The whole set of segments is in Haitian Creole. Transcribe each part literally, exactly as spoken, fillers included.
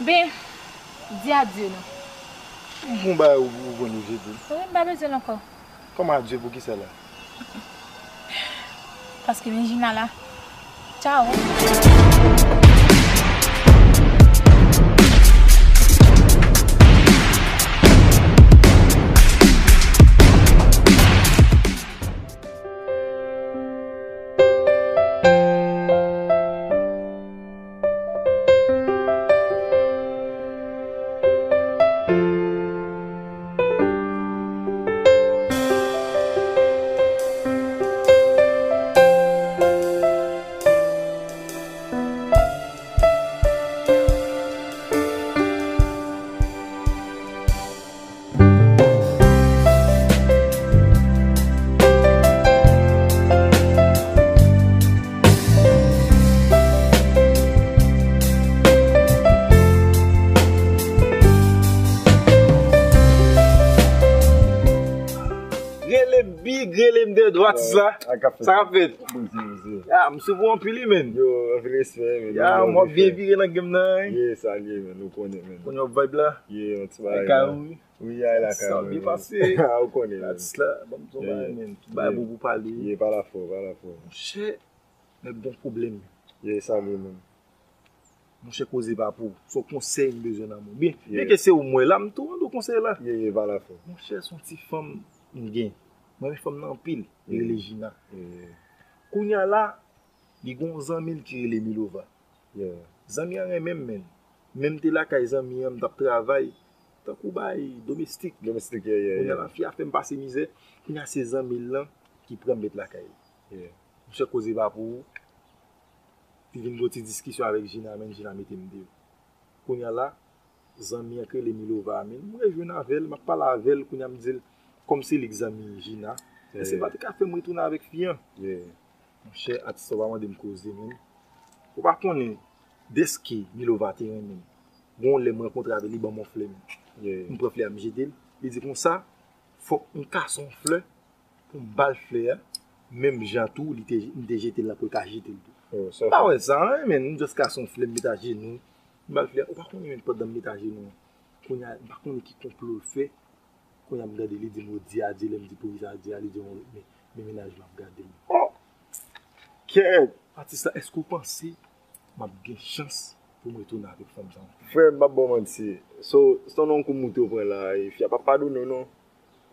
Ben, di adye non. Bon bagay ou, ou pran nou jete. Wi, m pa bezwen l ankò. Kòman adye pou ki sa la? Paske men Jina la. Tchao. Rele m big, rele m Dedo, atis la. Sa k ap fèt? Sa k ap fèt? Poze, poze. Ya, m swiv ou anpil wi, men. Yo, anpil respè, men. Ya, m wè w ap byen vire nan game nan, wi. Ye, sa l ye, men, ou konnen, men. Konnen w ap vibe la? Ye, yon ti bagay la. Wi, ay lakay mwen, men. Sa byen pase. Ou konnen, men. Atis la, ban m di w bagay, men. Tout bagay bon pou pale. Ye, pale afè w, pale afè w. Monchè, nèg gon pwoblèm. Ye, sa l ye, men. Monchè, koze pa pou ou. Se yon konsèy m bezwen nan men w. Byen, byen ke se ou m wè la, m tou mande w konsèy la. Ye, ye, pale afè w. Monchè, se yon ti fanm m gen. Mwen renmen fanm nan anpil. Li rele Jina. Kounye a la, li gon zanmi l ki rele Milova. Zanmi an renmen m, men. Men m te lakay zanmi an, m t ap travay tankou bay domestik. Domestik, ye, ye, ye. Kounye a la, fi a fè m pase mizè. Kounye a, se zanmi l lan ki pran m met lakay li. Monchè, koze pa pou ou. Li vin gen yon ti diskisyon avèk Jina, men Jina mete m deyò. Kounye a la, zanmi an k rele Milova a, men m rejwenn avè l, m ap pale avè l, kounye a m di l, kòm se li k zanmi Jina, èske pa te ka fè m retounen avèk fi an? Monchè, atis la, w pa mande m koze, men. Ou pa konnen, dèske Milova te renmen m. Gon lè m rankontre avè l, li ban m yon flè, men. M pran flè a, m jete l. Li di konsa, fòk m kase yon flè pou m ba l flè a, menm jan tou, li te, m te jete l la pou l ka jete l tou. M pa wè sa, en, men, m just kase yon flè, m met ajenou, m ba l flè a. Ou pa konnen, men, pandan m met ajenou an, kounye a, m pa konnen ki konplo l fè, kounye a m gade, li di m, "O, di adye," lè m di, "Poukisa adye a?" Li di, "O, men, men mennaj m ap gade m." Oh! Kèt! Atis la, èske w panse m ap gen chans pou m retounen avèk fanm sa ankò? Frè m, m p ap ba w manti. So, se yon kou moute w pran la, e fi a p ap padone w, non.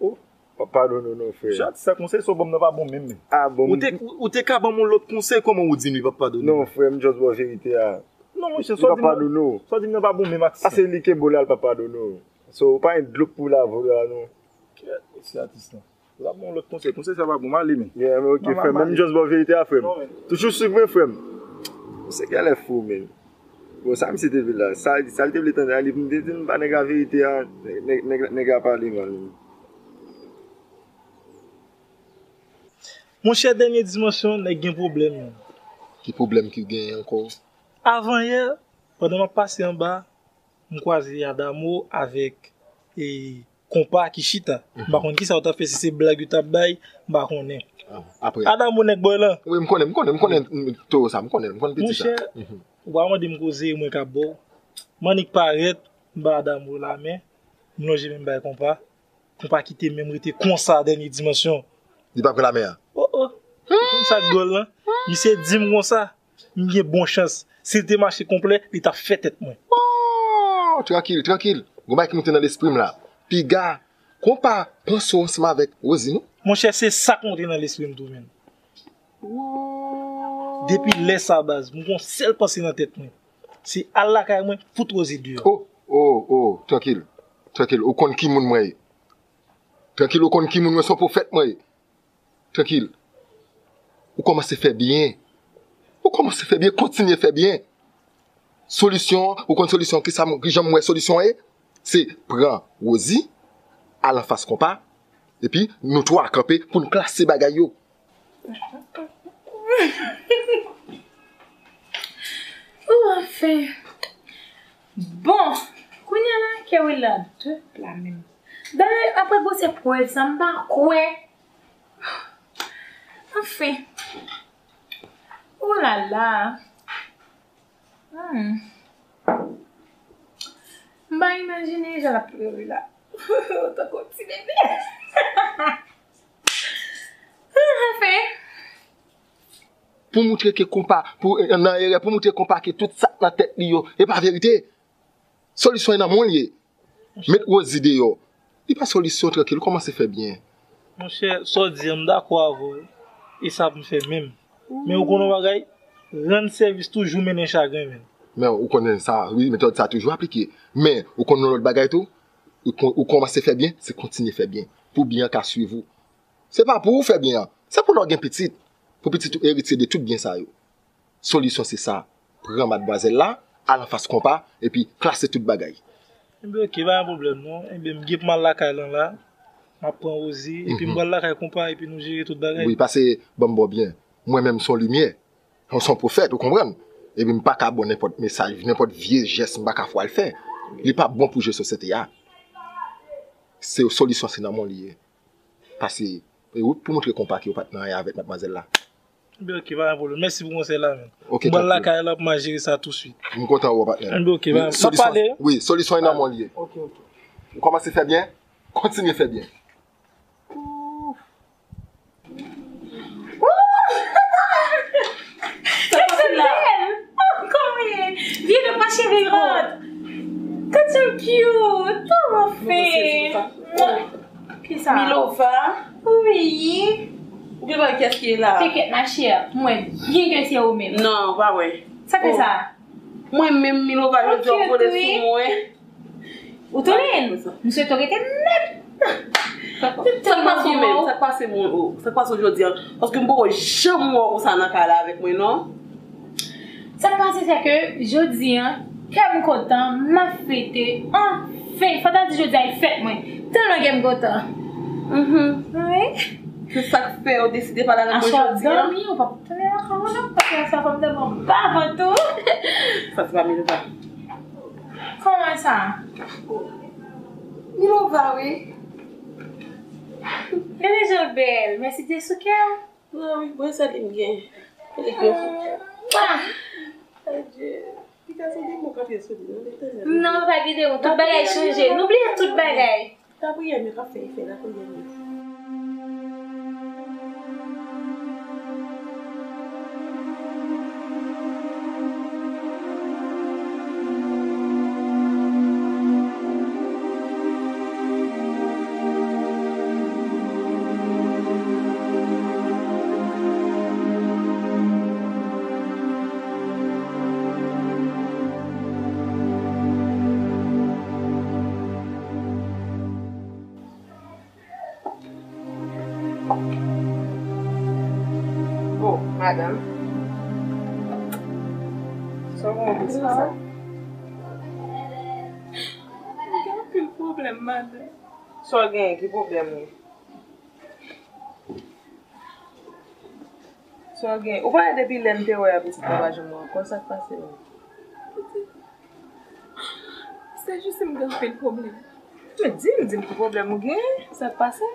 Oh, p ap padone w non, frè. Monchè, atis sa, konsèy sa w ban m nan pa bon menm, men. Ah, bon. Ou te, ou, ou te ka ban m yon lòt konsèy, kòman ou di m li p ap padone w? Non, frè, m just ba w verite a. Non, monchè, sa w di m nan, sa w di m nan pa bon menm, atis sa. Ase li kenbe w la, l p ap padone w. So, ou pa gen dlo pou lave w la, non. Kèt, mesye atis lan. L ap ban w lòt konsèy. Konsèy sa pa bon, m ale, men. Yeah, men ok, frè m. M just ba w verite a, frè m. Toujou swiv mwen, frè m. Misye genlè fou, men. Bon, sa misye te vle la? Sa, sa l te vle tande a, li vin te di m ba nèg la verite a, nèg, nèg, nèg la pale mal, men. Monchè, Dènye Dimansyon, nèg gen pwoblèm, men. Ki pwoblèm ki genyen ankò? Avanyè, pandan m ap pase anba, m kwaze Adamo avèk, e, Konpa ki chita. M pa konn kisa yo t ap fè, si se blag yo t ap bay, m pa konnen. Ah, apre. Adamo nèg bòy lan. Wi, m konnen, m konnen, m konnen, m, toro sa, m konnen, m konnen piti sa. Monchè, ou pa mande m koze, mwen k ap ba w. M annik parèt, m ba Adamo lamen, m lonje men m bay Konpa. Konpa kite men m rete konsa, Dènye Dimansyon. Li pa pran lamen an? Oh, oh. Ou konn sa k dwòl lan? Misye di m konsa, m gen bon chans. Si l te mache konplè, li t ap fè tèt mwen. Oh, trankil, trankil. Gon bagay ki monte nan lespri m la. Piga, Konpa panse w ansanm avèk Rosie, non? Monchè, se sa k monte nan lespri m tou, menm. Depi lè sa, baz, m gon sèl panse nan tèt mwen. Se al lakay mwen, fout Rosie deyò. Oh, oh, oh, trankil. Trankil, ou konn ki moun mwen ye. Trankil, ou konn ki moun mwen, se yon pwofèt mwen ye. Trankil. Ou kòmanse fè byen. Ou kòmanse fè byen, kontinye fè byen. Solisyon, ou konn solisyon, ki sa m, ki jan m wè solisyon an ye? Se pran Rosie, al anfas Konpa, epi nou twa kanpe pou n klase bagay yo. Ou anfen. Bon, kounye a la, kè w la de pla menm. Dayè, apre gwosè prèv sa, m pa kwè. Anfen. Oh la la. Hmm. Imajine jan l ap plore la. Tankou yon ti bebe. Anfen. Pou moutre ke konpa, pou, eh, nan erè, pou moutre konpa ke tout sa k nan tèt li yo, e pa verite. Solisyon nan men w li ye. Met Rosie deyò. Li pa solisyon, trankil, ou kòmanse fè byen. Monchè, sa w di a, m dakò avè w, wi. E sa pou m fè menm. Men ou konn yon bagay, rann sèvis toujou mennen chagren, menm. Men ou konnen sa, wi, metòd sa toujou aplike. Men ou konn yon lòt bagay tou, ou kon-, ou kòmanse fè byen, se kontinye fè byen. Pou byen an ka swiv ou. Se pa pou ou fè byen an, se pou lè w gen pitit. Pou pitit ou eritye de tout byen sa yo. Solisyon se sa, pran madmwazèl la, al anfas konpa, epi klase tout bagay. Enben, oke, pa gen pwoblèm non. Enben, m gen pou m al lakay lan la. M ap pran Rosie, epi m pral lakay konpa, epi nou jere tout bagay. Wi, pase ban m ba w byen. Mwen menm se yon limyè. Mwen se yon pwofèt, ou konprann? Epi m pa ka ba w nenpòt mesaj, nenpòt vye jès, m pa ka fè w al fè. Li pa bon pou je sosyete a. Se solisyon, se nan men w li ye. Pase, e ou pou moutre konpa ke ou pa t nan anyen avèk madmwazèl la. Enben, oke, pa gen pwoblèm. Mèsi pou konsèy la, menm. Oke, m pral lakay la pou m al jere sa touswit. M kontan wè w, patnè. Enben, oke, m ap pale. Wi, solisyon nan men w li ye. Oke, oke. Ou kòmanse fè byen, kontinye fè byen. Sa pase la? Vye de pa cheve rant. Gad jan cute. Anfen. Kisa? Milova? Wi. Ou gen bagay kiyès ki ye la? Tèkèt ma chère, mwen byen ke se ou menm. Non, pa wè. Sa k fè sa? Mwen menm Milova, jodi a ou vole sou mwen. Ou tounen? M swete w rete nèt. Sa k pase w menm? Sa k pase w, sa k pase w jodi a? Paske m poko janm wè w konsa nan kay la avèk mwen, non. Sa k pase, se ke jodi a, kè m kontan, m ap fete. Anfen, fò ta di jodi a e fèt mwen. Tèlman kè m kontan. Mhm. Wi. Se sa k fè w deside pale avèk mwen jodi a? Aswè w dòmi, ou p ap tounen ankò, non, paske aswè fò m dòmi anba vant ou. Sa se pa Milova. Kòman sa? Milova, wi. Gade jan l bèl. Mèsi Dye sou kè w. Wi, wi, bon, sa li m gen. Li gen. Ah! Adye. Li ka sou de mo k ap ye sou li, non, Letènèl. Non, pa gen de mo. Tout bagay chanje. Nou bliye tout bagay. Lapriyè m yo k ap fè efè, lapriyè m yo. Oh, madanm. Sa w gen pou sa? M gen anpil pwoblèm, madanm. Sa w gen? Ki pwoblèm ou? Sa w gen? Ou konnen depi lè m te wè a pitit la pa janm wè ankò, sa k pase menm? Se jis m gen anpil pwoblèm. Men di m, di m ki pwoblèm ou genyen, sa k pase?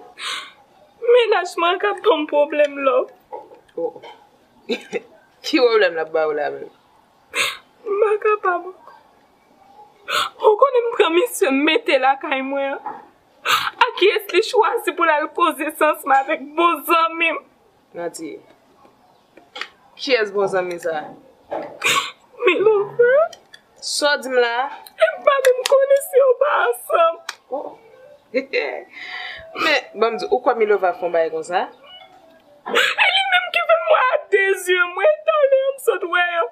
Mennaj mwen k ap ban m pwoblèm, love. Oh. Ki pwoblèm l ap ba ou la menm? M pa kapab ankò. Ou konnen m pran misye m mete lakay mwen an? A kiyès li chwazi pou l al koze sa ansanm avèk bon zanmi m? Manti. Kiyès bon zanmi sa? Milova. Sa w di m la? E m pa menm konnen si yo pa ansanm. Oh. Men, ban m di, ou kwè Milova fè yon bagay konsa? E li menm ki fè m wè a de zye mwen, talè a m sot wè yo.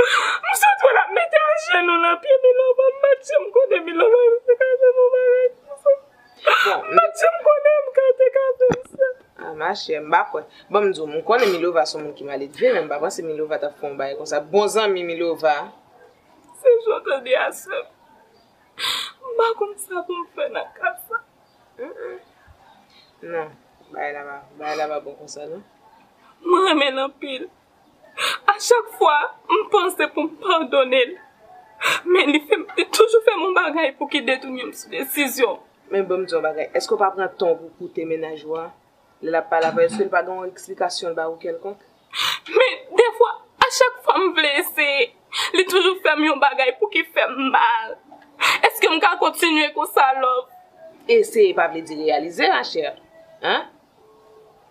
M sot wè l ap mete ajenou nan pye Milova, m pa t janm konnen Milova te ka fè m yon bagay konsa. Bon, m pa t janm konnen m ka te ka fè sa. Ah, machè, m pa kwè. Ban m di w, m konnen Milova se yon moun ki maledve, men m pa panse Milova t ap fè yon bagay konsa. Bon zanmi Milova. Se jan w tande a, sè m. M pa konn sa pou m fè nan ka sa. Mm, mm. Non, bagay la pa, bagay la pa bon konsa, non. Mwen renmen l anpil. A chak fwa, m panse pou m padone l. Men li fè m, li toujou fè m yon bagay pou ki detounen m sou desizyon m. Men ban m di w yon bagay, èske w pa pran tan w pou w koute mennaj ou a? Lè l ap pale avè w, èske l pa gen yon eksplikasyon l ba ou kèlkonk? Men, defwa, a chak fwa m vle eseye, li toujou fè m yon bagay pou ki fè m mal. Èske Èske m ka kontinye konsa, Love? Eseye pa vle di reyalize, ma chère. Hein?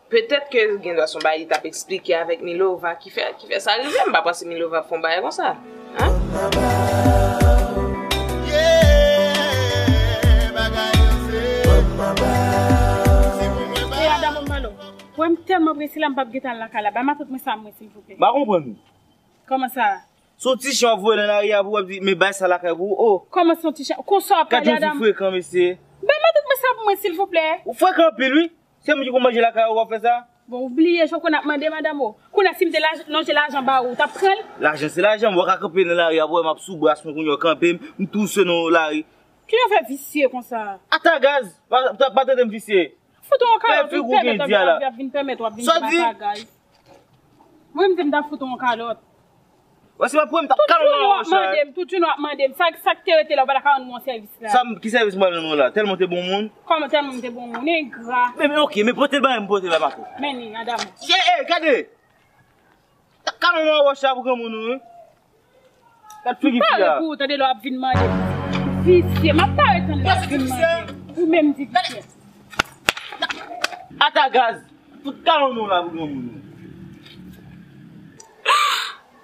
Petèt ke gen dwa se yon bagay li t ap eksplike avèk Milova ki fè, ki fè sa rive. M pa panse Milova ap fè yon bagay konsa. Hein? E Adamo, m ba l. Wè, m tèlman prese la, m p ap gentan al lakay la. Bay matant mwen sa mwen, silvouplè. M pa konprann ou. Kòman sa? Se yon ti chen w ap voye nan lari a pou w ap di, men bay sa lakay pou ou. Oh. Kòman se yon ti chen? Konsa w ap pale, Adamo? Gad yon fi frekan, mesye. Bay matant mwen sa pou mwen, silvouplè. Ou frekan anpil, wi. Se moun ki konn manje lakay ou w ap fè sa? Bon, ou bliye jan w konn ap mande, madanm ou. Kounye a, si m te laj-, lonje lajan ba ou, ou t ap pran l? Lajan se lajan, mwen ka kanpe nan lari a, wè m ap sou bras mwen kounye a, w kanpe m, m touse nan lari. Kijan w fè visye konsa? Ata gaz, pa, pa, pa tande m visye. Fout ou yon kalòt, vin pèmèt w ap, ap vin pèmèt w ap vin di m ata gaz. Mwen, m te m ta fout ou yon kalòt. Wè, se pa pou m t ap kalòt nan wòch la. Tout jounen w ap mande m, tout jounen w ap mande m. Sa, sa k te rete la, ou pa ta ka rann mwen yon sèvis la. Sa m, ki sèvis m pral rann ou la? Tèlman w te bon moun. Kòman tèlman m te bon moun? Engra. Men, men, oke, men pote l ba mwen, m pote l ba matant. Men ni, Adamo. Ye, e, gade! T ap kalòt nan wòch la pou granmoun ou, wi. Gad figi fi a. M pare pou ou, tande lè w ap vin mande m. Visye, m ap pare tann lè w ap vin mande m. Ou menm di visye. Ata gaz, fout kalòt nan w la pou granmoun ou.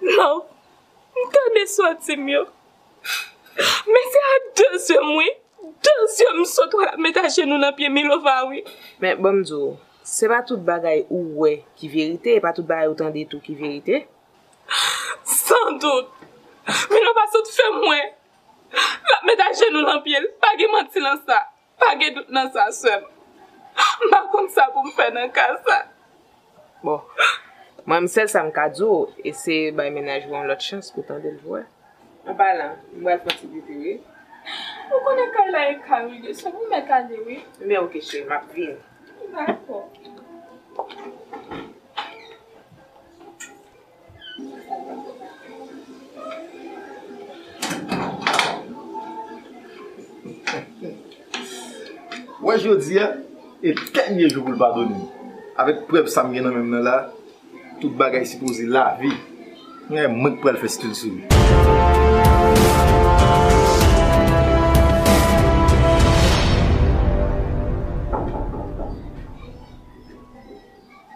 Non, m tande sòti m yo. Men se ak de zye m, wi. De zye m sot wè l ap met ajenou nan pye Milova, wi. Men, ban m di w, se pa tout bagay ou wè ki verite, e pa tout bagay ou tande tou ki verite. San dout. Milova sot fè m wè l ap met ajenou nan pye l. Pa gen manti nan sa. Pa gen dout nan sa, sè m. M pa konn sa pou m fè nan ka sa. Bon, mwen, m sèl sa m ka di w, eseye bay mennaj ou yon lòt chans pou tande l, w wè. An palan, m pral fè yon ti goute, wi. Ou konnen kay la e kay, wi, sè m, ou mèt ale, wi. Men oke, cheri, m ap vini. Dakò. Wè, jodi a e dènye jou pou l padone m. Avèk prèv sa m gen nan men m nan la, tout bagay sipoze lave. Mwen, mwen k pral fè stil sou li.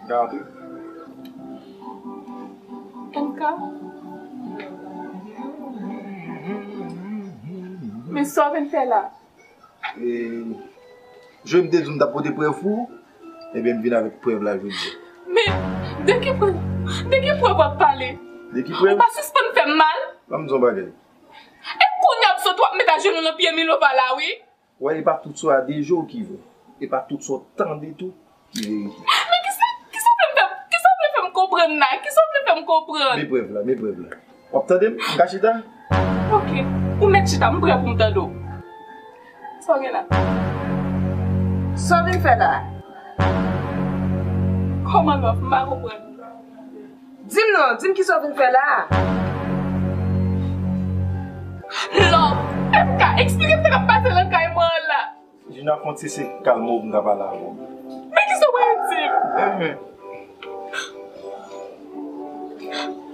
Gade. M K? Men sa w vin fè la? E, jan m te di w m t ap pote prèv pou ou, ebyen, m vin avèk prèv la jodi a. Men, de ki prèv, de ki prèv w ap pale? De ki prèv? Ou pa sispann fè m mal? Ban m di w yon bagay. E kounye a w sot w ap met ajenou nan pye Milova la, wi. Wè, e pa tout sa w a deja w ki vre. E pa tout sa w tande tou ki verite. Men kisa, kisa w vle fè m, kisa w vle fè m konprann la? Kisa w vle fè m konprann? Men prèv la, men prèv la. W ap tande m? M ka chita? Oke. Ou mèt chita, m prè pou m tande w. Sa w gen la? Sa w vin fè la? Kòman, Love? M pa konprann. Di m non, di m kisa w vin fè la a? Love, M K, eksplike m sa k ap pase nan kay mwen an la. Jina, fè yon ti sik kalme w pou m ka pale avè w. Men kisa w pral di m?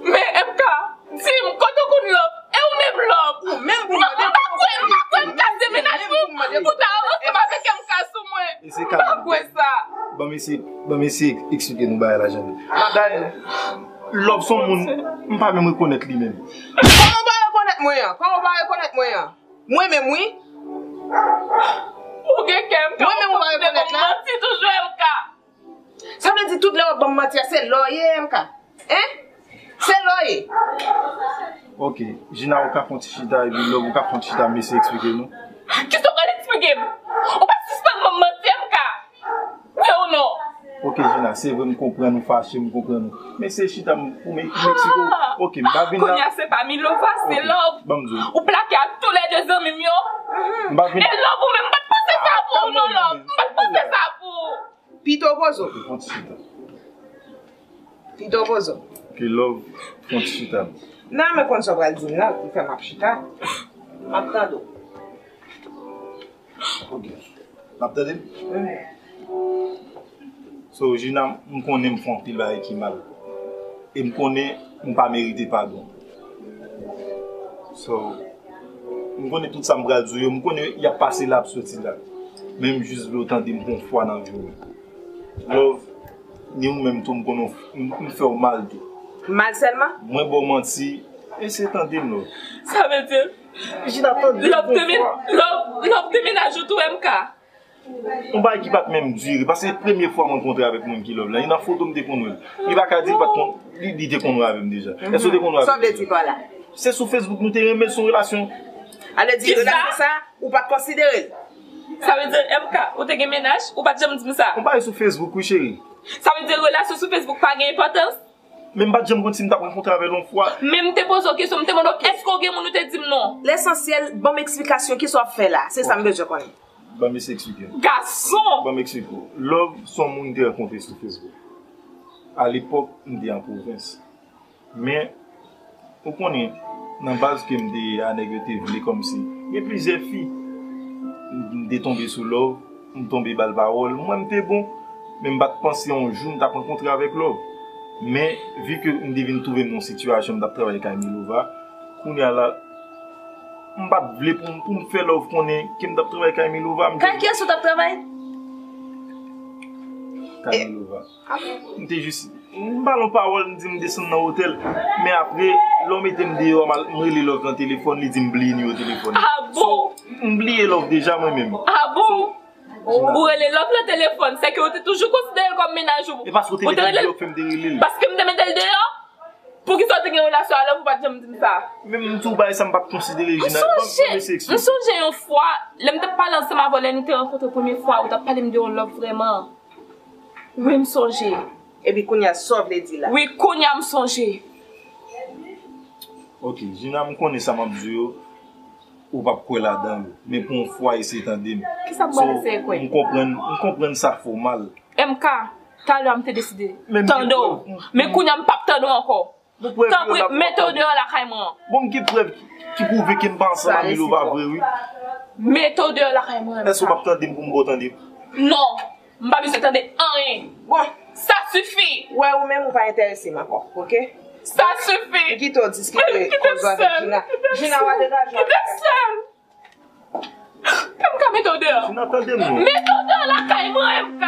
Men M K, di m, kote w konn Love? E ou menm Love? Ou menm pou mande m. M pa kwè, m pa kwè M K se mennaj mwen pou ta ansanm avèk M K sou mwen. M pa kwè sa. Ban m eseye, ban m eseye eksplike nou bagay la jan l ye. Madanm, Love se yon moun, m pa menm rekonèt li menm. Kòman w pa rekonèt mwen an? Kòman w pa rekonèt mwen an? Mwen menm, wi. Ou gen kè, M K. Mwen menm, ou pa rekonèt la? Ou kontinye ban m manti toujou, M K. Sa vle di tout lè w ap ban m manti a, se lè w ye, M K? Hein? Se lè w ye? Ok, Jina, ou ka fè yon ti chita, epi Love, ou ka fè yon ti chita, m eseye eksplike nou. Kisa w pral eksplike m? Ou pa sispann ban m manti, M K. Wi ou non? Ok, Jina, se vre, m konprann ou fache, m konprann ou. Men se chita m pou m, pou m eksplike w. Ok, m pa vin la. Kounye a se pa Milova, se Love. Ban m di w. Ou plake ak toulède zanmi m yo. M pa vin. E Love ou menm, m pa t panse sa pou ou non, Love. M pa t panse sa pou ou. Pito pozo. Ok, fè yon ti chita. Pito pozo. Ok, Love, fè yon ti chita. Nan, men konn sa w pral di m nan, ki fè m ap chita. M ap tande w. Ok. N ap tande m? Mhm. So, Jina, m konnen m fè anpil bagay ki mal. E m konnen m pa merite padon. So, M konnen tout sa m pral di w yo, m konnen y ap pase la, ap soti la. Men m jis vle w tande m pou yon fwa nan vi w. Love, ni ou menm tou, m konnen w, m, m fè w mal tou. Mal sèlman? Mwen ba w manti, eseye tande m, Love. Sa vle di, Jina, tande m pou yon fwa. Love te men-, Love, Love te mennaj ou tou, M K. Yon bagay ki pa t menm dire, paske se premye fwa mwen kontre avèk moun ki love la. E nan foto m te konn wè l. Li pa ka di li pa t konn, li, li te konn wè avè m deja. Èske w te konn wè avè m deja? Sa w vle di pa la? Se sou Facebook nou te renmen, se yon relasyon. Ale di relasyon sa, ou pa t konsidere l? Sa vle di, M K, ou te gen mennaj, ou pa t janm di m sa? Yon bagay sou Facebook, wi, cheri. Sa vle di relasyon sou Facebook pa gen enpòtans? Men m pa t janm konn si m t ap rankontre avè l yon fwa. Men m te poze w kesyon, m te mande w, èske w gen moun, ou te di m non. Lesansyèl, ban m eksplikasyon, kisa w ap fè la? Se sa m bezwen konnen. Ban m eseye eksplike w. Gason! Ban m eksplike w. Love se yon moun m te rankontre sou Facebook. Alepòk, m te an pwovens. Men, ou konnen, nan baz ke m te ye a, nèg yo te vle kòmsi. Gen plizyè fi. M te tonbe sou Love, m tonbe ba l pawòl. Mwen, m te bon. Men m pa t panse yon jou m t ap rankontre avèk Love. Men, vi ke m te vin twouve m nan yon sitiyasyon, m t ap travay kay Milova, kounye a la, m pa t vle pou, pou m fè Love konnen ke m t ap travay kay Milova. Kay kiyès ou t ap travay? Kay Milova. M te jis, m ba l yon pawòl, m di m desann nan otèl. Men apre, lè w mete m deyò, m al, m rele Love nan telefòn, li di m bliye nimewo telefòn li. Ah bon? So, m bliye Love deja mwen menm. Ah bon? So, ou rele Love nan telefòn, sèke ou te toujou konsidere l kòm mennaj ou. E paske ou te mete l deyò k fè m te rele l. Paske m te mete l deyò? Poukisa w te gen relasyon a Love, ou pa t janm di m sa? Men m di w bagay sa m pa t konsidere, Jina. M sonje, m sonje yon fwa, lè m t ap pale ansanm avè w, lè nou te rankontre premye fwa, ou t ap pale m de yon Love vrèman. Wi, m sonje. Epi kounye a, sa w vle di la? Wi, kounye a m sonje. Ok, Jina, m konnen sa m ap di w yo, ou p ap kwè ladan l. Men pou yon fwa, eseye tande m. Kisa m pral eseye kwè? M konprann, m konprann sa fè w mal. M K, talè a m te deside tande w. Men kounye a m p ap tande w ankò. Tanpri, mete w deyò lakay mwen an. Bon, m gen prèv ki, ki pwouve ke m pa ansanm ak Milova vre, wi. Mete w deyò lakay mwen an. Èske w p ap tande m pou m ba w tande m? Non. M pa bezwen tande anyen. Bon. Ça suffit. Wè, ou menm ou pa enterese m ankò, oke? Ça suffit. M kite w diskite koze w avèk Jina. Jina, w a degaje w. Kite m sèl. M ka mete w deyò. Jina, tande m non. Mete w deyò lakay mwen, M K.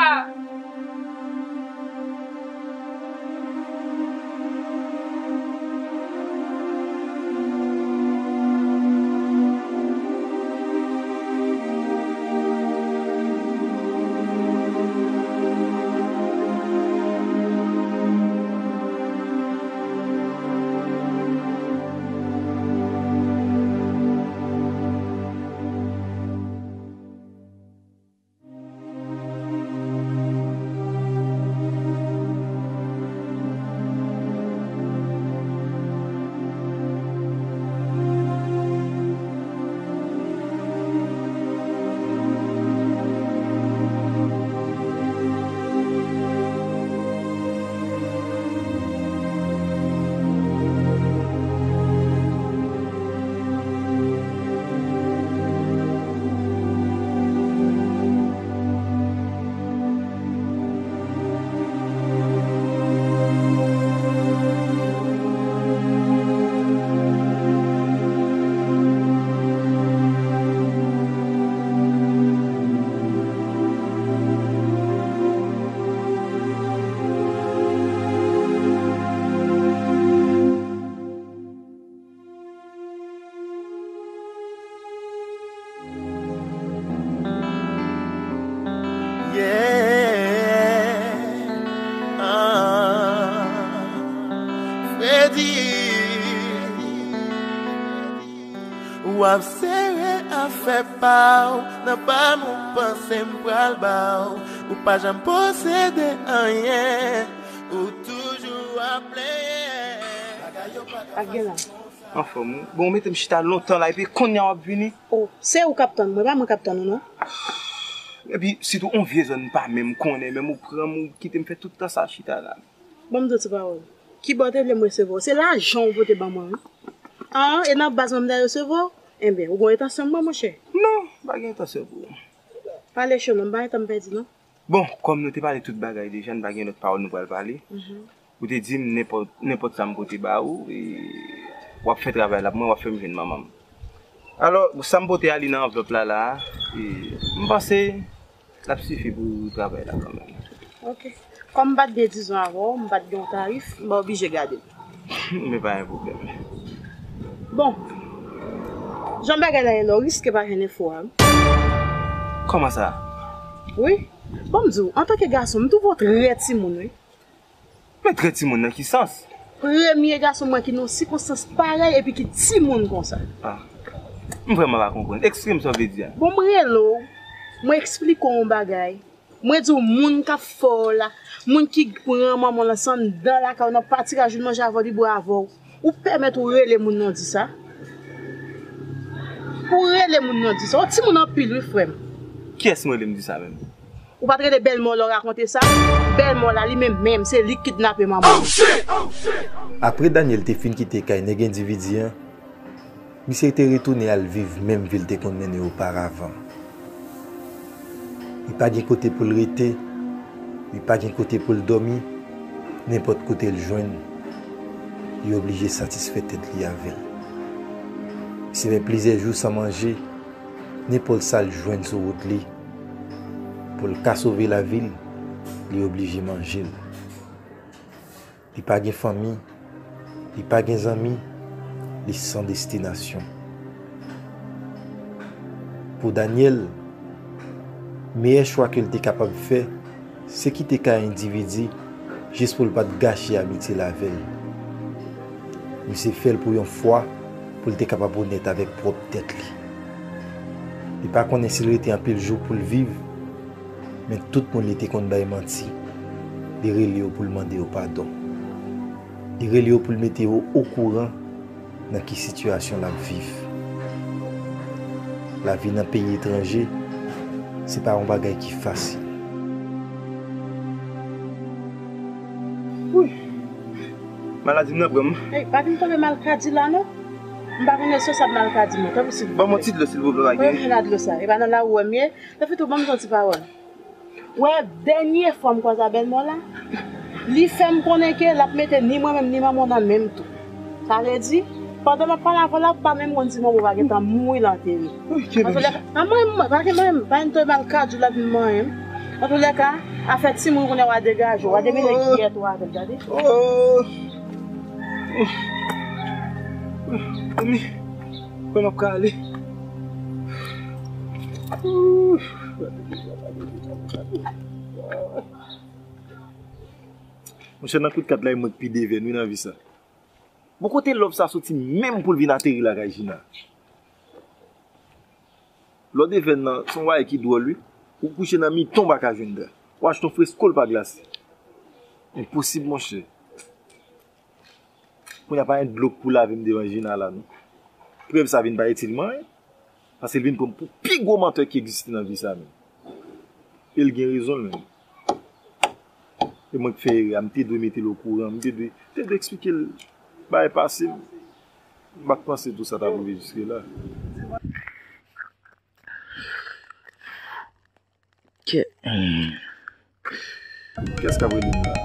Yeah. Ah. Freddy. W ap sere afè pa w nan pa m, ou panse m pral ba w. Ou pa janm posede anyen, ou toujou ap plenyen. Ak gen la. Anfòm, wi. Bon, ou mete m chita lontan la, epi kounye a w ap vini. Oh, se ou k ap tann mwen, pa mwen k ap tann ou, non. Epi, sitou, on vye zòn m pa menm konnen, menm ou pran m, ou kite m fè tout tan sa chita la. Ban m di w ti pawòl. Kibò w te vle m resevwa w? Se lajan w pote ban mwen, wi. An, e nan baz mwen m ta resevwa w? Enben, ou gen entansyon m wè, monchè? Non, m pa gen entansyon pou ou. Pale cho non, m pa gen tan m pèdi, non. Bon, kòm nou te pale tout bagay deja, n pa gen lòt pawòl nou pral pale. Mhm. Ou te di m nenpòt, nenpòt sa m pote ba ou, e w ap fè travay la pou mwen, w ap fè m jwenn manman m. Alò, sa m pote a li nan anvlòp la la a, e, m panse l ap sifi pou travay la kanmenm. Ok. Kòm m pa t gen dizon avè w, m pa t gen yon tarif, m pa oblije gade l. Men pa gen pwoblèm. Bon, jan bagay la ye la, w riske pa jwenn enfo a, wi. Kòman sa? Wi. Bon, m di w, antanke gason, m twouve w trè timoun, wi. Men trè timoun nan ki sans? Premye gason mwen ki nan yon sikonstans parèy epi ki timoun konsa. Ah. M vrèman pa konprann. Eksplike m sa w vle di a. Bon, m rele w, mwen eksplike w yon bagay. Mwen di w, moun k ap fè w la, moun ki pran manman w lanse anndan lakay w nan patiraj, vin manje avè w, li bwè avè w. Ou pèmèt ou rele moun nan di sa? Ou rele moun nan di sa? Ou timoun anpil wi, frè m. Kiyès mwen rele m di sa menm? Ou pa t rele bèlmè w lè w rakonte sa? Bèlmè w la, li menm menm, se li k kidnape manman w. Apre Daniel te fin kite kay nèg endividi an, misye te retounen al viv menm vi l te konn mennen oparavan. Li pa gen kote pou l rete, li pa gen kote pou l dòmi, nenpòt kote l jwenn, li oblije satisfè tèt li avè l. Misye fè plizyè jou san manje, nenpòt sa l jwenn sou wout li, pou l ka sove lavi l, li oblije manje l. Li pa gen fanmi, li pa gen zanmi, li san destinasyon. Pou Daniel, meyè chwa ke l te kapab fè, se kite kay endividi jis pou l pa t gache amitye l avè l. Misye fè l pou yon fwa pou l te kapab onèt avèk pwòp tèt li. Li pa konnen si l rete anpil jou pou l viv, men tout moun li te konn bay manti, li rele yo pou l mande yo padon. Li rele yo pou l mete yo okouran nan ki sitiyasyon l ap viv. Lavi nan peyi etranje, se pa yon bagay ki fasil. Wi. Maladi m nan pran m. Ey, pa vin tonbe malkadi la non. M pa konn responsab malkadi mwen. Tanpri silvouplè. Ban m yon ti dlo silvouplè, pa gen. Mwen vin a dlo sa. E pa nan lari w wè m ye. Tanpri tou, ban m yon ti pawòl. Wè, dènye fwa m kwaze a bèlmè w la, li fè m konnen ke l ap mete ni mwen menm ni manman w nan menm tou. Sa vle di, pandan m ap pale avè w la, ou pa menm konn si manman w pa gentan mouri, l antere. Antoulèka, a mwen, mwen, pa gen mwen, pa gen tou mal kadi w la vin manyen m. Antoulèka, afè timoun kounye a w a degaje w, w a demele kiyèt ou avè l, tande? Oh. Mezanmi, kòman m ap ka ale? Monchè, nan kout kat la, e mwen k pi devèn wi nan vi sa. Bon, kote love sa soti menm pou l vin ateri lakay Gina? Lè w devèn nan, se yon bagay ki dwòl wi. Ou kouche nan mitan, w pa ka jwenn dra. W achte yon fresko, l pa glase. Enposib, monchè. Kounye a pa gen dlo k pou lave m devan Gina la non. Prèv sa vin pa itil mwen anyen. Paske l vin pran m pou pi gwo mantè ki egziste nan vi sa menm. E l gen rezon l menm. E mwen k fè erè a, m te dwe mete l okouran, m te dwe, te dwe eksplike l bagay pase m. M pa t panse tou sa t ap rive jiske la. Kè. Kiyès k ap rele m la?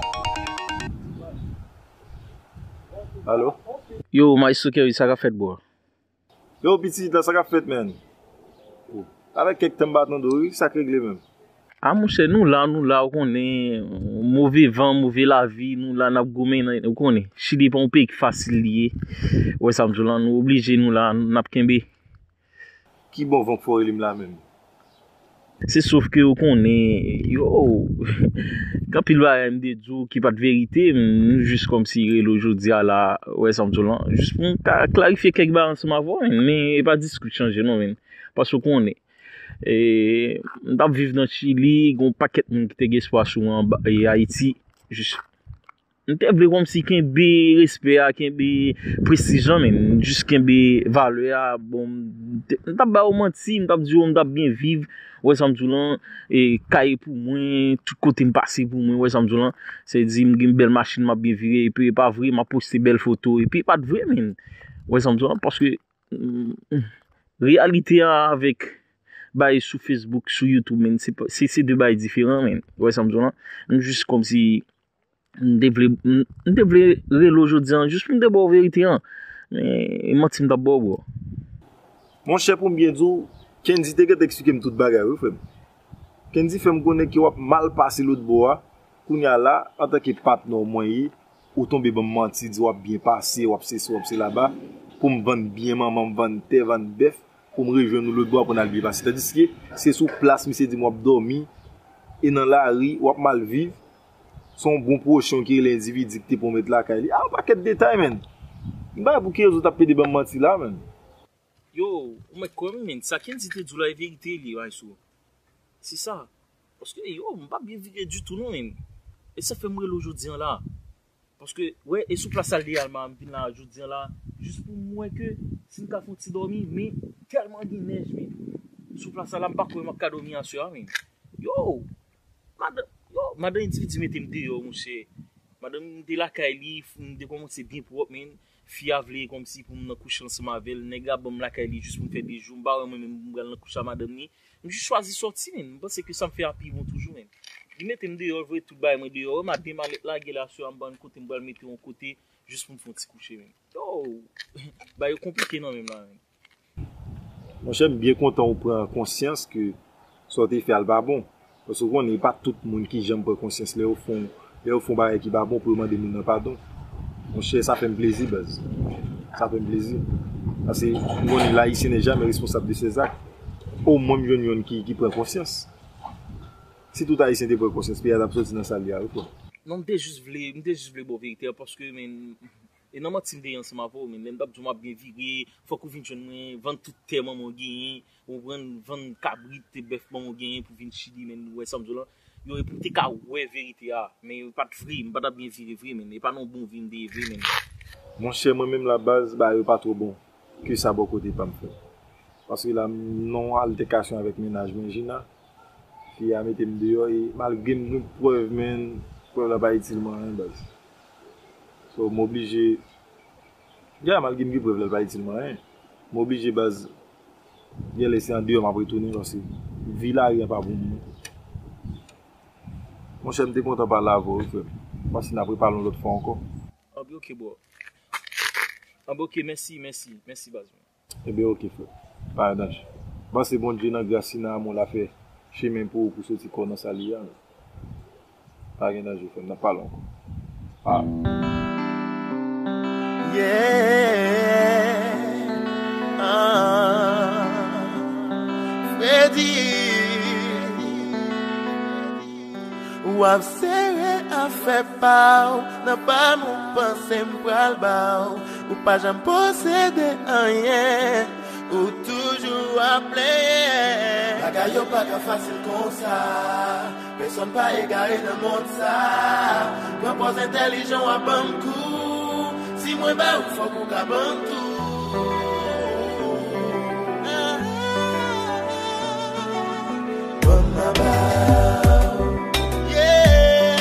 Alo? Yo, Maestro Kerry, sa k ap fèt, bro? Yo, pitit la, sa k ap fèt, man? Oh. Avèk kèk tan m pa tande w, wi, sa k regle menm? A, monchè, nou la, nou la, ou konnen, move van, move lavi, nou la, n ap goumen, ou konnen. Chili pa yon peyi ki fasil li ye. Ou wè sa m di w lan, nou oblije, nou la, n ap kenbe. Ki bon van k fè w rele m la menm? Se sof ke ou konnen, yo, gen anpil bagay m te di w ki pa t verite, m jis kòmsi rele w jodi a la, ou wè sa m di w lan, jis pou m ka klarifye kèk bagay ansanm avè w, men, men e pa diskou k chanje non, men, paske ou konnen. E, m t ap viv nan Chili, gen yon pakèt moun ki te gen espwa sou mwen anba, e, Ayiti, jis M te vle kòmsi kenbe respè a, kenbe prestij lan, men jis kenbe valè a. Bon, m te, m t ap ba yo manti, m t ap di yo m t ap byen viv, ou wè sa m di w lan, e, kay pou mwen, tout kote m pase pou mwen, ou wè sa m di w lan. Se di m gen bèl machin, m ap byen vire, epi e pa vre, m ap poste bèl foto, epi e pa t vre, men, ou wè sa m di w lan, paske, mm, reyalite a avèk bay sou Facebook, sou YouTube, men, se pa, se, se de bay diferan, men, ou wè sa m di w lan. M jis kòmsi M te vle, m, m te vle rele w jodi an jis pou m te ba w verite an. Men, e manti m t ap ba w, bro. Monchè, pou m byen di w, Kendy te gentan eksplike m tout bagay, wi, frè m. Kendy fè m konnen ke w ap mal pase lòt bò a. Kounye a la, antanke patnè w mwen ye, ou tonbe ban m manti, di w ap byen pase, w ap sesi, w ap selaba, pou m vann byen manman m, vann tè, vann bèf, pou m rejwenn ou lòt bò a pou n al byen pase. Tandiske se sou plas misye di m w ap dòmi, e nan lari, w ap mal viv. Se yon bon pwochen w ki rele endividi ki te pwomèt lakay li. A, yon pakèt detay, menn. M pa wè pou ki rezon w t ap pede ban m manti la, menn. Yo, ou mèt kwè m, menn. Sa Kendy te di w la, e verite li, Maestro. Se sa. Paske, yo, m pa byen vire ditou, non, menn. E sa fè m rele w jodi a la. Paske, wè, e sou plas sa l deyalman, m vin la jodi a la, jis pou m wè ke si m ka fè yon ti dòmi, men tèlman gen nèj, menn. Sou plas sa la, m pa kwè m ap ka dòmi aswè a, menn. Yo! Madan, yo, madan endividi mete m deyò, monchè. Madanm m te lakay li, m te kòmanse byen pwòp, menn. Fi a vle kòmsi pou m nan kouche ansanm avè l. Nèg la ban m lakay li jis pou m fè de jou. M pa wè mwen menm m pral nan kouche a madanm li. M jis chwazi sòti, menn. M panse ke sa m fè a pi bon toujou, menn. Li mete m deyò, l voye tout bagay mwen deyò. Wè m a demalèt la, gen la sou a m bann kote m pral mete yon kote jis pou m fè yon ti kouche, menn. Yo! Bagay yo konplike nan menm la, menn. Monchè, m byen kontan ou pran konsyans ke sa w te fè a l pa bon. Paske w konnen, e pa tout moun ki janm pran konsyans lè yo fè yon, lè yo fè yon bagay ki pa bon pou yo mande moun nan padon. Monchè, sa fè m plezi, baz. Sa fè m plezi. Paske m konnen l'haïtien n'est jamais responsable de ses actes. Omwen m jwenn yonn ki, ki pran konsyans. Si tout Ayisyen te pran konsyans, peyi a t ap soti nan sa l ye a, wi, frè m. Non, m te jis vle, m te jis vle ba w verite a, paske, men, e nan manti m te ye ansanm avè w, men lè m t ap di w m ap byen vire, fòk ou vin jwenn mwen, vann tout tè manman w genyen, ou konprann, vann kabrit e bèf manman w genyen pou vin Chili, men ou wè sa m di w la. Yo, e pou m te ka wè verite a, men yo pa t vre, m pa t ap byen vire vre, men e pa nan yon bon vi m te ye vre, men. Monchè, mwen menm la baz, bagay yo pa twò bon ke sa bò kote pa m, frè m. Paske la, m nan yon altèkasyon avèk mennaj mwen, Gina. Fi a mete m deyò e malgre m gen prèv, men prèv la pa itil mwen anyen, baz. So, m oblije, ya, malgre m gen prèv la, l pa itil mwen anyen. M oblije, baz, genlè se andeyò m ap retounen, paske vi lari a pa bon pou mwen. Monchè, m te kontan pale avè w, wi, frè m. M panse n ap repale yon lòt fwa ankò. Anben, oke, bro. Anben, oke, mèsi, mèsi, mèsi, baz mwen. Ebyen, oke, frè. Pa gen danje. M panse Bondye nan gras li, nan amou l, ap fè chemen pou ou, pou soti kò nan sa l ye a. Pa gen danje, frè m, n ap pale ankò. Ah. Yeah. Ah. Fredi. W ap sere afè pa w nan pa m, ou panse m pral ba w. Ou pa janm posede anyen, ou toujou ap plenyen. Bagay yo pa ka fasil konsa, pèsonn pa egare nan mond sa. Pran pòz entèlijan w ap ban m kou, si mwen ba ou fòk ou ka ban m tou. Ban m maba w. Yeah,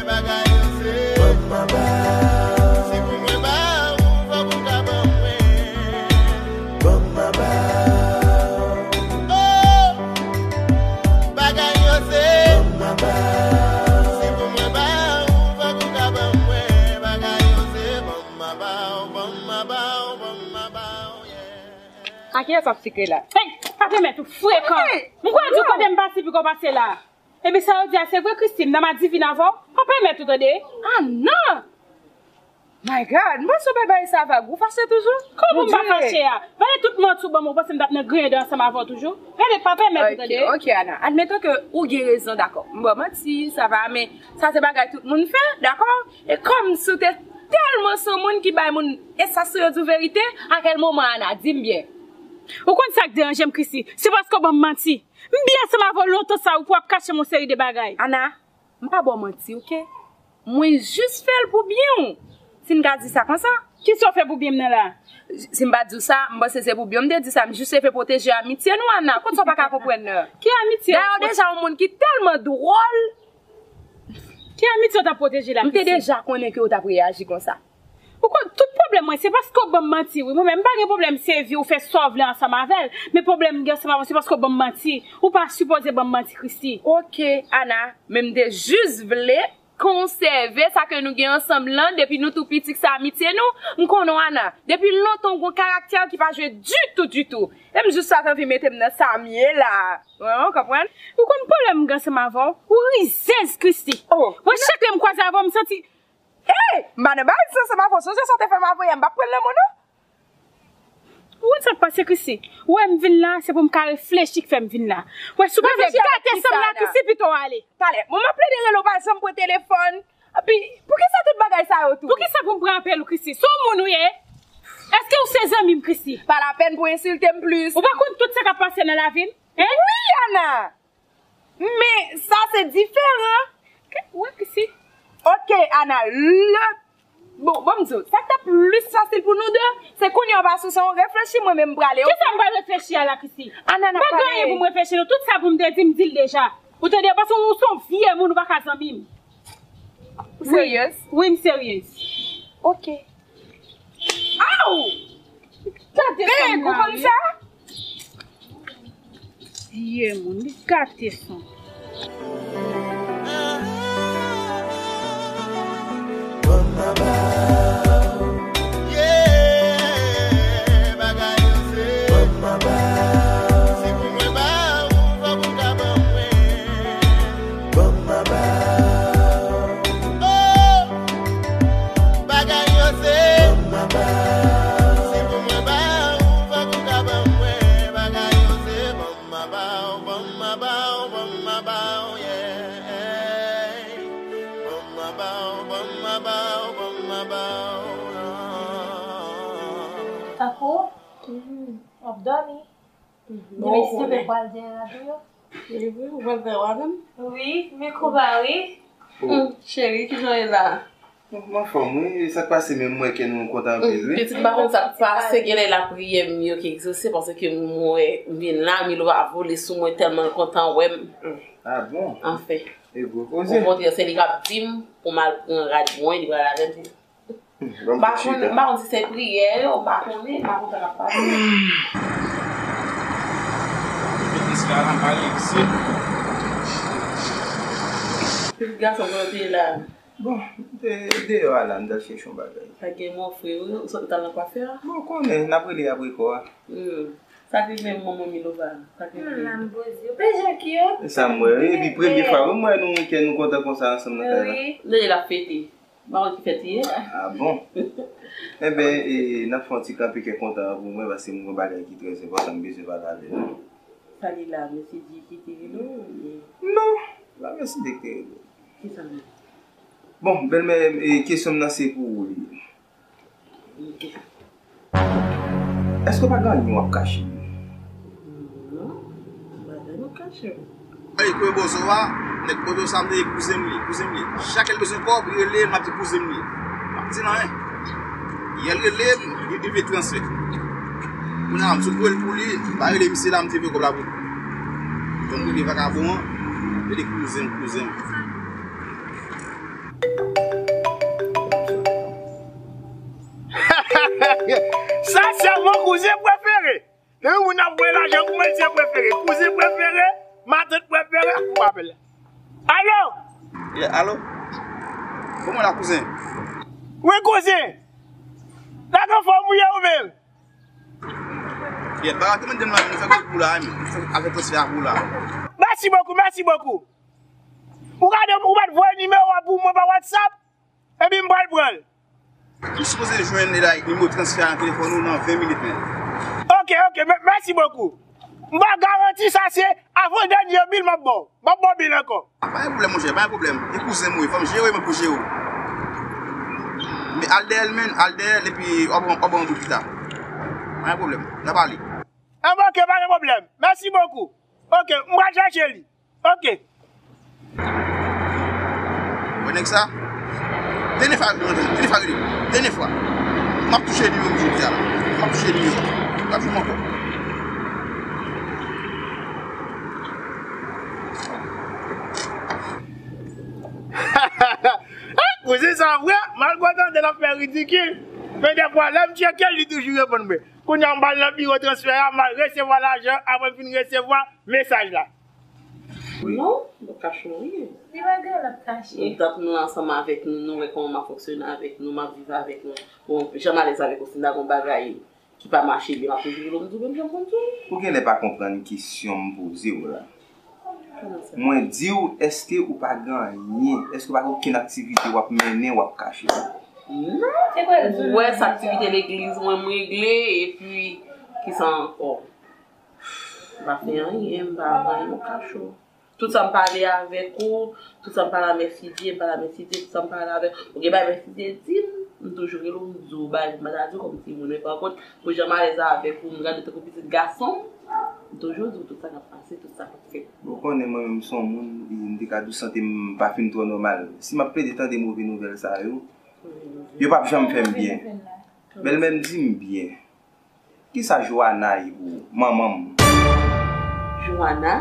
bagay yo se. Ban m maba w. Si pou mwen ba ou, fòk ou ka ban mwen. Ban m maba w. Oh, bagay yo se. Ban m maba w. Si pou mwen ba ou, fòk ou ka ban mwen. Bagay yo se. Ban m maba w, ban m maba w, ban m maba w, yeah. A kiyès w ap sikle la? Hey, pa pèmèt ou frekan. Hey, m kwè di w yo. Tande m pase pi kò pase la. Epi sa yo di a se vre, Christy, m nan madivin avè w. Pa pèmèt ou tande. Ah non! My God, m panse w bay bagay sa vag. Ou fache toujou? Kòman pou m pa fache a? Gade tout manti w ban m, ou panse m t ap nan griyen dan ansanm avè w toujou? Gade, pa pèmèt ou tande. Ok, ok, Ana. Admeton ke ou gen rezon, dakò. M ba w manti, sa va, men sa se bagay tout moun fè, dakò? E kòmsi w te tèlman se yon moun ki bay moun, e sa se yo di w verite, a kèl moman, Ana, di m byen. Ou konn sa k deranje m, Christy? Se paske w ban m manti. M byen ansanm avè w lontan sa, ou pou w ap kache m yon seri de bagay. Ana, m pa ba w manti, ok? Mwen jis fè l pou byen w. Si n ka di sa konsa. Kisa w fè pou byen m nan la? Si m pa di w sa, m panse se pou byen w m te di sa. M jis te vle pwoteje amitye nou, Ana. Konn sa w pa ka konprann nan. Ki amitye? Dayè, w deja yon moun ki tèlman dwòl. Ki amitye w t ap pwoteje la, Christy? M te deja konnen ke w t ap reyaji konsa. Ou konn, tout pwoblèm mwen, se paske w ban m manti, wi. Mwen menm, m pa gen pwoblèm, se vi w, fè sa w vle ansanm avè l. Men pwoblèm m gen ansanm avè w, se paske w ban m manti. Ou pa sipoze ban m manti, Christy. Ok, Ana, men m te jis vle konsève sa ke nou gen ansanm lan, depi nou tou piti, k se amitye nou. M konnen w, Ana. Depi lontan, w gon karaktè ki pa jwe ditou, ditou. E m jis sa t anvi mete m nan sa m ye la. Ou konprann? Ou konn pwoblèm m gen ansanm avè w? Ou rizèz, Christie. Oh. Mwen, chak lè m kwaze avè w, m santi Ey! M pa nan bagay sa ansanm avè w. Sonje sa w te fè m avè yè, m p ap pran l nan men w, non. Ou konn sa k pase, Christie? Ou wè m vin la, se pou m ka reflechi k fè m vin la. Wè, si w pa vle gate sanm la, Christie, pito w ale. Talè, bon, m ap plede rele w, pa janm pran telefòn. Epi, poukisa tout bagay sa yo tou? Poukisa pou m pran apèl ou, Christie? Se yon moun ou ye? Èske ou se zanmi m, Christie? Pa lapèn pou ensilte m plis. Ou pa konn tout sa k ap pase nan lavi m? Hein? Wi, Ana! Men sa se diferan. Ke- Wè ki si. Ok, Ana, le. Bon, bon, m di w, sa k ta plis fasil pou nou de, se kounye a w pa sou sa w reflechi, mwen menm m prale, ok? Kisa m pral reflechi a la, Christie? Ana, n ap pale. Pa gen anyen pou m reflechi, non. Tout sa pou m te di, m di l deja. Ou tande, paske ou se yon vye moun, ou pa ka zanmi m. Ou seryez? Wi, m seryez. Ok. Aw! Gade fanm nan, wi. Vye moun, li gate fanm. Bagay yo se. Si pou mwen ba ou, fòk ou ka ban mwen. Bagay yo se. Ban m ma ba ou, ban m ma ba ou, ban m ma ba ou, yeah. Ban m ma ba ou, ban m ma ba ou, ban m ma ba ou, non. Tankou? W ap dòmi? Demen si Dye vle, pral dèyè radyo yo. Li vre, ou pral fè w avè m? Wi, men kouba wi. Oh, cheri, kijan w ye la? Bon, m anfòm wi, sa k pase menm, m wè kè nou kontan anpil wi. Pitit, m pa konn sa k pase, genlè lapriyè m yo ki egzose, paske m wè m vin la, Milova vole sou mwen tèlman l kontan wè m. Ah bon? Anfen. E gwo koze. Okontrè, se li k ap di m pou m al pran rad mwen, li pral avè m. M pa konn, m pa konn si se priyè yo, m pa konnen, m pa konn sa k ap pase. Pitit gason, kote w te ye la? Bon, m te deyò a la, m t al chèche yon bagay. Pa gen mò, frè, ou sot, ou t al nan kwafè a? Bon, ou konnen, n ap rele apre kò a. Hmm. Sa k rive manman Milova? Sa k rive? Mwen la, m poze. Ou pe jan ki yo? E sa m wè, wi. Epi premye fwa, wi, m wè nou, kè nou kontan konsa ansanm nan kay la. Wi. Dèyè l ap fete. M pa konn ki fèt li ye. Ah bon? Enben, e, n ap fè yon ti kanpe kè kontan an pou mwen, paske m gen yon bagay ki trè enpòtan m bezwen pale avè nou. Sa li la, mesye Dye ki te rele w, oubyen? Non, pa mesye Dye ki te rele w. Kisa l ye? Bon, bèlmè, e, kesyon m nan se pou ou li ye. Ok. Èske w pa gen anyen w ap kache m? Non, m pa gen anyen m ap kache w. Mwen konnen bozo a, nèg bozo sa m te di kouzen m li, kouzen m li. Chak lè l bezwen kòb, li rele m, l ap di kouzen m li. M ap di l anyen. Yè l rele m, li, li vle transfè. Kounye a, m sot voye l pou li, m pa rele misye la, m te voye kòb la pou li. Donk, rele vakabon an, rele kouzen m, kouzen m. Sa sèlman kouzen prefere. Depi moun ap voye lajan pou mwen, se prefere. Kouzen prefere, matant prefere, ak pou apèl la. Alo? Yeah, alo? Kòman la, kouzen? Wi, kouzen. Lage anfòm ou ye ou menm? Yeah, bagay te mande m la, nou fè kout pou la, men. Afè transfè a pou la. Mèsi bokou, mèsi bokou. Ou gade, ou pa t voye nimewo a pou mwen pa WhatsApp? Epi m pral pran l. M sipoze jwenn li la, nimewo transfè a nan telefòn ou nan ven minit, men. Ok, ok, mè-, mèsi bokou. M ba w garanti sa se avan dènye bil m ap ba w. M ap ba w bil ankò. A, pa gen pwoblèm, monchè, pa gen pwoblèm. E kouzen m ou ye, fò m jere w, mwen pou jere w. Men al dèyè l, men, al dèyè l, epi w ap, w ap ban m bout pita. Pa gen pwoblèm, n a pale. Enben, ok, pa gen pwoblèm. Mèsi bokou. Ok, m pral chèche li. Ok. Wè nèg sa? Dènye fwa, dènye fwa, dènye fwa. M ap touche nimewo m jodi a la. M ap touche nimewo. L ap jwenn m ankò. Kouzen sa vre, m al kontan de l ap fè ridikil. Men dèfwa, lè m tcheke l, li toujou reponn mwen. Kounye a, m pral nan biwo transfè a, m al resevwa lajan, apre m fin resevwa mesaj la. Non, m p ap kache w anyen. Li pa gen l ap kache. Nou dat m la ansanm avèk nou, nou wè kòman m ap fonksyone avèk nou, m ap viv avèk nou. Bon, jan m alèz avèk ou, si m ta gen yon bagay ki pa mache byen, m ap toujou rele w, m di w menm jan m konn di w. Ou genlè pa konprann kesyon m poze w la. Kòman sa? Mwen di w, èske ou pa gen anyen? Èske ou pa gen okenn aktivite w ap mennen, w ap kache? Non. Ou wè, sa aktivite legliz mwen, m regle, epi kisa ankò? M pa fè anyen, m pa anyen, m kache w. Tout sa m pale avèk ou, tout sa m pale a Mèsidye, m pale a Mèsidye, tout sa m pale avèk ou, gen bagay Mèsidye di m, m toujou rele w, m di w bagay, m pa ta di w kòm timoun, men pa kont, pou jan m alèz avèk ou, m gade w tankou pitit gason m, m toujou di w tout sa k ap pase, tout sa k ap fèt. Ou konnen mwen menm m se yon moun, e m te ka di w sante m pa fin twò nòmal. Si m ap plede tande move nouvèl sa yo, yo p ap janm fè m byen. Bèlmè m di m byen. Kisa Joana ye pou ou, manman m? Joana?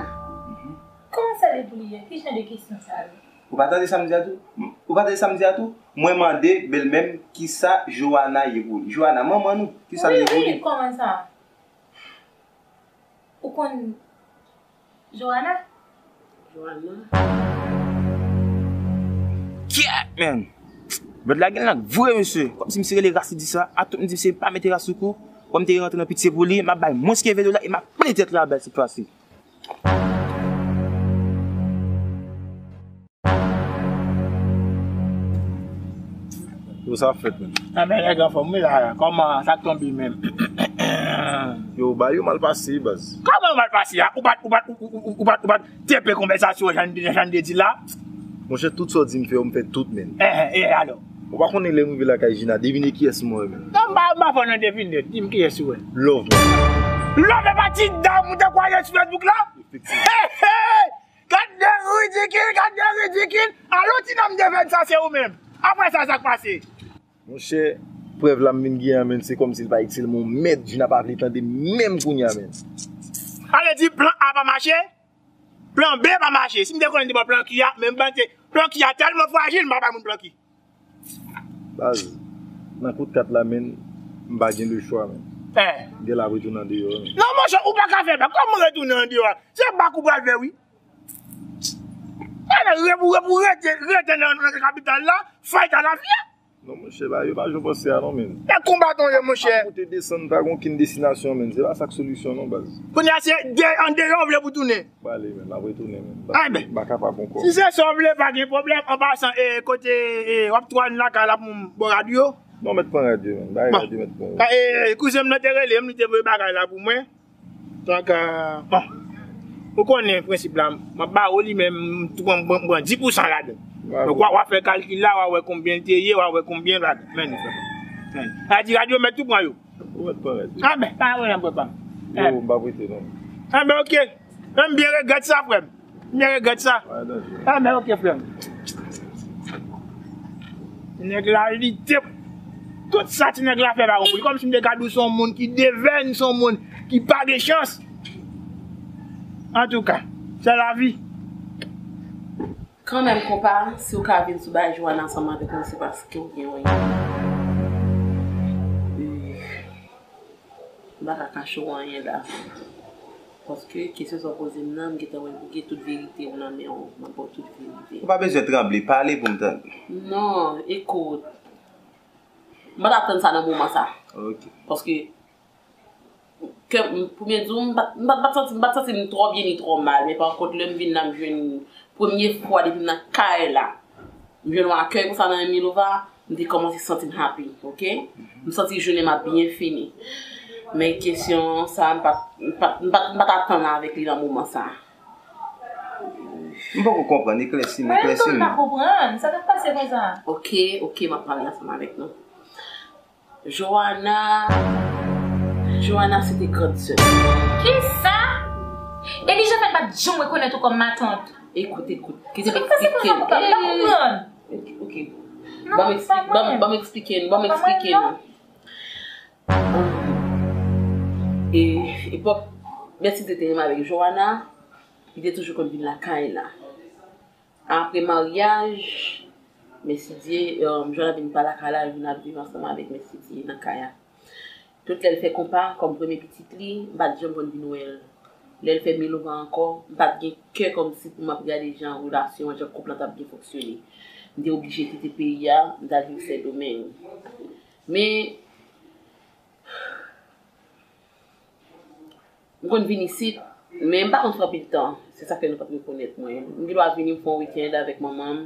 Mhm. Kòman sa li pou li ye? Ki jan de kesyon sa yo? Ou pa tande sa m di a tou? M- Ou pa tande sa m di a tou? Mwen mande bèlmè m kisa Joana ye pou li. Joana, manman nou, kisa l ye pou li? Wi, wi, kòman sa? Ou konn Joana? Joana. Kyèt, men! Bèt la gen lang vre, mesye. Kòmsi misye rele ras li di sa. A tout m di misye pa mete ras sou kou. Kòm m te rantre nan pitye pou li, m ap bay mwens ke ven dola e m ap plen tèt la bèl sèt fwa si. Yo, sa ap fèt menm. Anben, nèg anfòm, wi, la. Kòman, sa k tonbe menm? Yo, bagay yo mal pase, baz. Kòman yo mal pase a? Ou pa t, ou pa t, ou, ou, ou, ou pa t, ou pa t tepe konvèsasyon an, jan, jan n te di la? Monchè, tout sa w di m fè yo, m fè tout, menm. Eh, eh, eh, alò? Ou pa konnen lè m rive lakay Jina, devine kiyès mwen wè, menm. Non, m pa, m pa fò nan devine, di m kiyès ou wè. Love, menm. Love e pa ti dam ou te kwaze sou Facebook la? Efektivman. Hey, hey! Gad de ridikil, gad de ridikil! Alò, ti nonm de venn sa, se ou menm. Apre sa, sa k pase? Monchè, prèv la m vin gen an, menm, se kòmsi l pa itil mwen, mèd, Jina pa vle tande menm kounye a, menm. Ale di plan A pa mache, plan B pa mache. Si m te konnen te bon plan Q a, menm ban te, plan Q a tèlman frajil, m pa bay moun plan Q. Baz, nan kout kat la, menm, m pa gen lechwa, menm. Eh. M gen la retounen andeyò, menm. Non, monchè, ou pa ka fè bak. Kòman retounen andeyò a? Se bak ou pral fè, wi. Ala, rep ou, rep ou rete, rete nan, nan kapital la, fight a la vie. Non, monchè, ba, yo pa jwe panse a non, menm. E konbaton ye, monchè. Ap moute desann, pa gen okenn destinasyon, menm. Se pa sa k solisyon, non, baz. Kounye a, se de, andeyò w vle pou tounen. Prale, menm, ap retounen, menm. M pa, ah, ben, m pa kapab ankò. Si se sa w vle, pa gen pwoblèm. An pasan, e, kote, e, w ap twòn lakay la pou m bò radyo? Non, mèt pran radyo, menm. Bay radyo, mèt pran radyo. Bon. E, kouzen m nan te rele m, li te voye bagay la pou mwen. Donk, euh, bon, ou konnen prensip la, m ap ba ou li, men m tou pran, pran, pran dis pousan ladan. Donk, w a, w a fè kalkil la, w a wè konbyen l te ye, w a wè konbyen ladan. Men li fè. Men. Sa di radyo mèt tou pran yo. Ou mèt pran radyo. A ben, pa wè nan papa. Yo, m pa prete non. A ben, oke. Men m byen regrèt sa, frè m. M byen regrèt sa. A, men oke, frè m. Nèg la lite. Tout sa ti nèg la fè pa bon pou li. Kòmsi m te ka di w se yon moun ki devèn, se yon moun ki pa gen chans. Antouka, se lavi. Kanmenm, konpa, si w ka vin sou bagay Joana ansanm avèk mwen, se paske w gen yon... M pa ka kache w anyen la. Paske kesyon sa w poze m nan, m gentan wè ou gen tout verite w nan men w. M ap ba w tout verite. Ou pa bezwen tranble, pale pou m tande. Non, ekout. M pa t atann sa nan moman sa. Ok. Paske, ke, m, pou byen di w, m pa t, m pa t, m pa t santi, m pa t santi m twò byen ni twò mal. Men pa kont, lè m vin la, m jwenn premye fwa depi m nan kay la. M jwenn yon akèy konsa nan men Milova, m te kòmanse santi m happy, ok? M santi jounen m ap byen fini. Men kesyon sa, m pa t, m pa t, m pa t, m pa t atann avèk li nan moman sa. M poko konprann, eklèsi m, eklèsi m. Mwen menm tou m pa konprann, sa k ap pase konsa? Ok, ok, m ap pale ansanm avèk nou. Joana, Joana se te grann sè m. Kisa? Elija fèt pa t janm rekonèt ou kòm matant. Ekout, ekout. Kite m eksplike n. Sa k pase konsa, papa? M pa konprann. Ok, ok. Non, ban m pa eksplike, ban m, ban m eksplike n, ban m eksplike n. E, epòk Mèsidye te renmen avèk Joana, li te toujou konn vin lakay la. Apre maryaj, Mèsidye, um, Joana vin pa lakay la, vin ap viv ansanm avèk Mèsidye nan kay la. Tout lè l fè konpa, kòm premye pitit li, m pa t janm konn vin wè l. Lè l fè Milova ankò, m pa t gen kè kòmsi pou m ap gade jan relasyon an, jan koup lan t ap byen fonksyone. M te oblije kite peyi a, m t al viv Sendomeng. Men, m konn vin isit, men m pa konn fè anpil tan. Se sa fè nou pa t rekonèt mwen. M gen dwa vini, m fè yon weekend avèk manman m.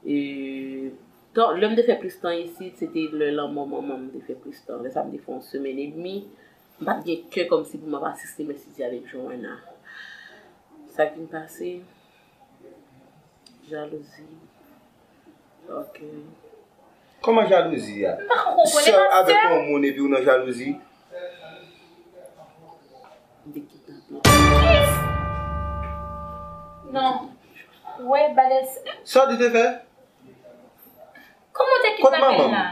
E, tan, lè m te fè plis tan isit, se te lè lanmò manman m, m te fè plis tan. Lè sa a, m te fè yon semèn edmi. M pa t gen kè kòmsi pou m ap asiste mèsidi avèk Joanna. Sa k vin pase? Jalouzi. Ok. Kòman jalouzi a? M pa ka konprann, sè w avèk yon moun epi w nan jalouzi? M te kidnape. Non. Wè, bagay s- Sa w di te fè? Kòman w te kidnape l la?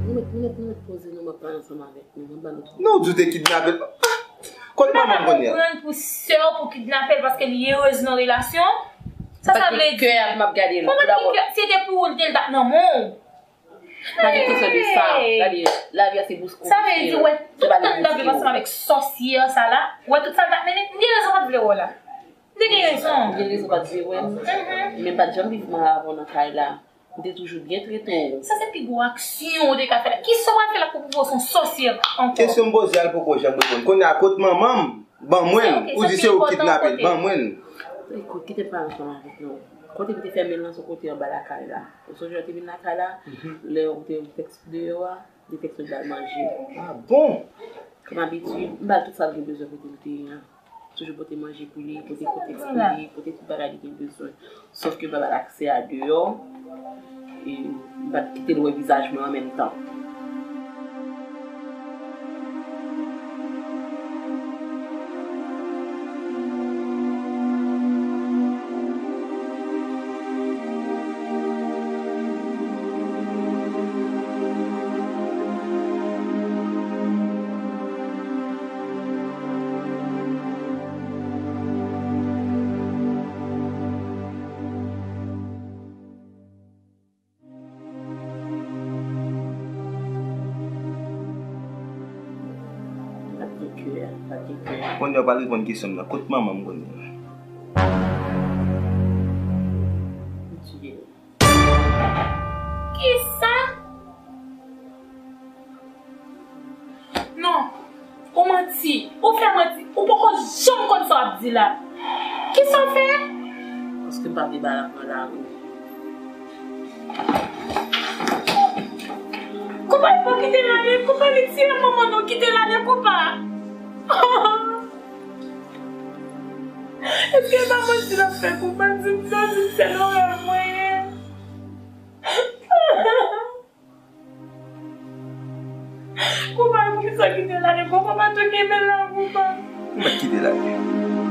Nou mèt, nou mèt, nou mèt poze nou, m ap pale ansanm avèk nou, m ap ba nou tout. Non, w di w te kidnape l. Ah! Kot manman m kounye a? M pa ka konprann pou sè w pou kidnape l paske li erez nan relasyon. Sa sa vle di? Kè a m ap gade l. Kòman ki kè? Si se te pou ou, li te l t ap nan men w. Pa gen kesyon de sa. Gade, lavi a se bous kou. Sa vle di, wè, tout tan li t ap viv ansanm avèk sòsyè sa la, wè tout sa l t ap mennen, m gen rezon pa t vle wè w la. M te gen rezon. M gen rezon pa t vle wè m. Men m pa t janm viv mal avè w nan kay la. M te toujou byen trete w. Sa se pi gwo aksyon ou te ka fè la. Kisa w pral fè la pou pwouve w se yon sòsyè ankò? Kesyon m poze a, l poko janm reponn. Kounye a, kot manman m? Ban mwen l. Ou di se ou k kidnape l. Ban mwen l. Ekout, kite m pale ansanm avèk nou. Kote m te fèmen l lan, se yon kote anba lakay la. Ou sonje lè w te vin lakay la? Lè w te tèks deyò a, m te tèks ou ba l manje. Ah bon? Kòm abitid, m ba l tout sa l gen bezwen kote l te ye an. Toujou pote manje pou li, pote kotèks pou li, pote tout bagay li gen bezwen. Sòf ke m pa ba l aksè a deyò, e m pa t kite l wè vizaj mwen an menm tan. Kounye a w pral reponn kesyon m nan. Kot manman m kounye a? Kisa? Non. Ou manti. Ou fè manti. Ou poko janm konn sa w ap di la. Kisa w fè? Paske m pa vle bagay la pran lari. Koupa, fò kite l ale. Koupa, li tiye manman nou. Kite l ale, Koupa. Èske e pa manti l ap fè, Koupa? Di m non, di m se lorèv mwen ye. Koupa, poukisa w kite l ale? Koupa, pa tou kenbe la, Koupa. M pa kite l ale.